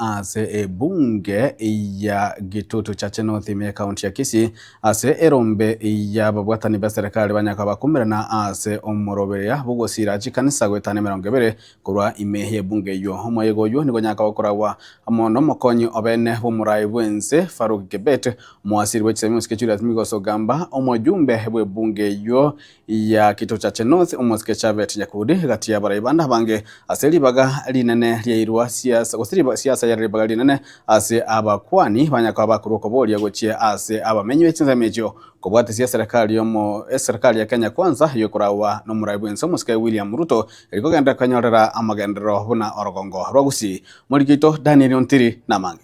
Ase ebunge ya Gitutu Chache North ime y'Ekaunti ya Kisii, ase erombe y'ababwatani b'eserekari banyaka bakumerana ase omorobereria bw'ogosiira chikanisa goetana 20 korwa ime y'ebunge eyio. Omoyega oyio nigo onyaka gokoragwa amo nomokonyi obene bw'omorai bw'ense Farouk Kibet, omowasiri bwe chisemi omosike Julius Migos Ogamba, omojumbe bw'ebunge eyio ya Kituchache North, omosike Chavet Nyakudi, gati y'abarai bande abange ase ribaga rinene riairwa siasa gose riba siasa yare ribaga rinene ase abakuani banyakoba bakorwa okoboria gochia ase abamenyi be chinsemo echio kobwatesia eserekari yomo eserekari ya Kenya Kwanza yokoragwa nomorai bwense omosike William Ruto eri kogenderera konyorera amagenderero buna orogongo rwa Gusii. Moriki oito Daniel Ontiri namange.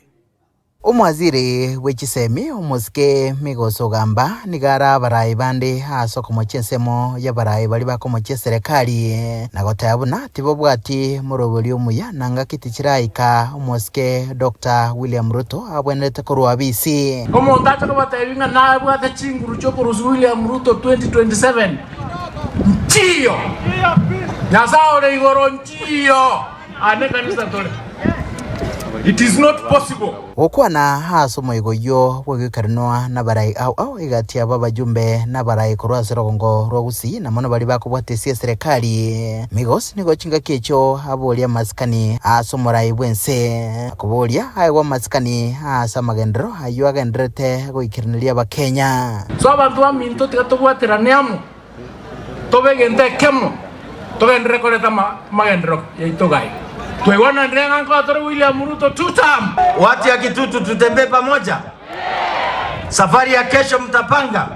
Omwaziri bwe chisemi omosike Migos Ogamba nigo are abarai bande ase okomochia ensemo y'abarai baria bakomochia eserekari na goteba buna tibabwati moroberi omuya na ngaki tichiraika omosike Doctor William Ruto abwenerete korwa abisi. Omonto ache kobatebia ng'a nabwate chinguru chi'okorusia William Ruto 2027, nchiyo! Nyasae ore igoro nchiyo! Aa nekanisa tore. It is not possible. Gokwana ase omoigo oyio bw'egekerenwa nabarai ao ao egati yabo abajumbe nabarai korwa ase rogongo rwa Gusii na mono baria bakobwatesia eserekari. Migos nigo chingaki echio aboria amasikani ase omorai bw'ense akoboria aegwe amasikani ase amagenderero ayio agendererete goikeraneria abakenya. So abanto baminto tiga tobwaterane amo. Tobe egento ekemo, togenderere koreta amagenderero yaito gai. Twaigwananire ng'a nkoa tore William Ruto two term. Watu ya Kitutu tutembee pamoja? Safari ya kesho mtapanga?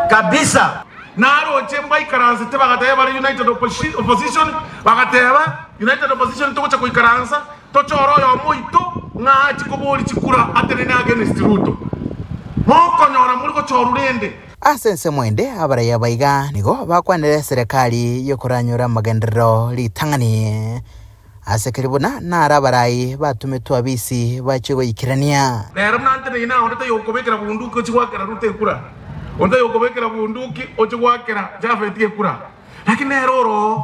Kabisa. Naroche mbaikaransete bagateba bare United Opposition, bagateba United Opposition togocha koikaransa tochore oyomo oito ng'a achie koboria chikura atenene against Ruto. Mokonyora more gochorwa rende. Ase ensemo ende abarai aba iga nigo bakwanire eserekari y'okoranyora amagenderero ritang'ani, ase keria buna naro abarai batometwe abisi bachie goikerania. Rero buna nteneine aa, onde taiyo okobekera bunduki ochie goakera Ruto ekura, onde taiyo okobekera bunduki ochie goakera Japhet ekura, lakini nere oroo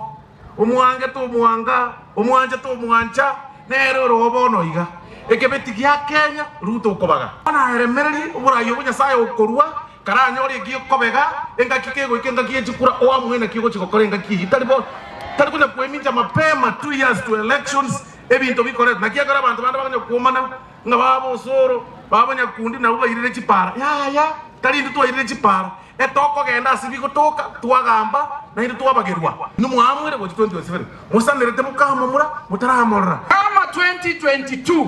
Omwangete omwanga, omwanchete omwancha, nere ore oo bono iga. Ekebeti gia Kenya, Ruto okobaga. Bono aeremererie oborai obwo Nyasae okorua, karanyore eki okobega, engaki kegoika engaki ye chikura oamue naki ogochia gokora engaki eyio. Tari bo, tari konya kwemincha mapema two years to elections, ebinto bikoretwe. Naki ekero abanto bande bakonya kwomana ng'a baba osoro, baba nyakundi nabwo bairire chipara. Yaya, tari intwe twairire chipara. Etokogenda ase bigotoka, twagamba, naende twabagerwa. Inwe mwaamuire gochia 2027, mosanerete mokamomura motaramorora. Kama 2022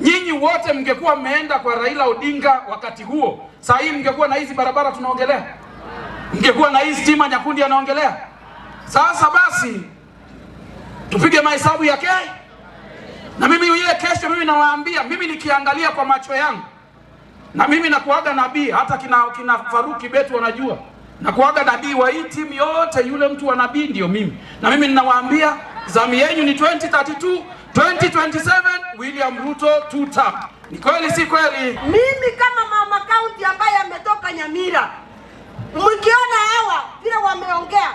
nyinyi wote mngekuwa mmeenda kwa Raila Odinga wakati huo, saa hii mngekuwa na hizi barabara tunaongelea? Mngekuwa na hii stima Nyakundi anaongelea? Sasa basi tupige mahesabu ya ke na mimi ile kesho, mimi nawaambia, mimi nikiangalia kwa macho yangu na mimi nakuaga nabii, hata kina, kina Faruki Betu wanajua nakuaga nabii wa hii timu yote, yule mtu wa nabii ndio mimi. Na mimi ninawaambia zamu yenyu ni 2032 2027, William Ruto two term. Ni kweli si kweli? Mimi kama mama kaunti ambaye ametoka Nyamira, mkiona hawa vile wameongea,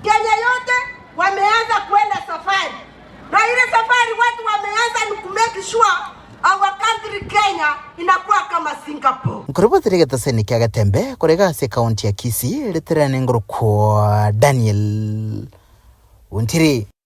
Kenya yote wameanza kuenda safari, na ile safari watu wameanza ni ku make sure our country Kenya inakuwa kama Singapore. Nkorobotire egetaseni kia Getembe korega ase ekaunti ya Kisii, ritererane ngorokwa Daniel Ontiri.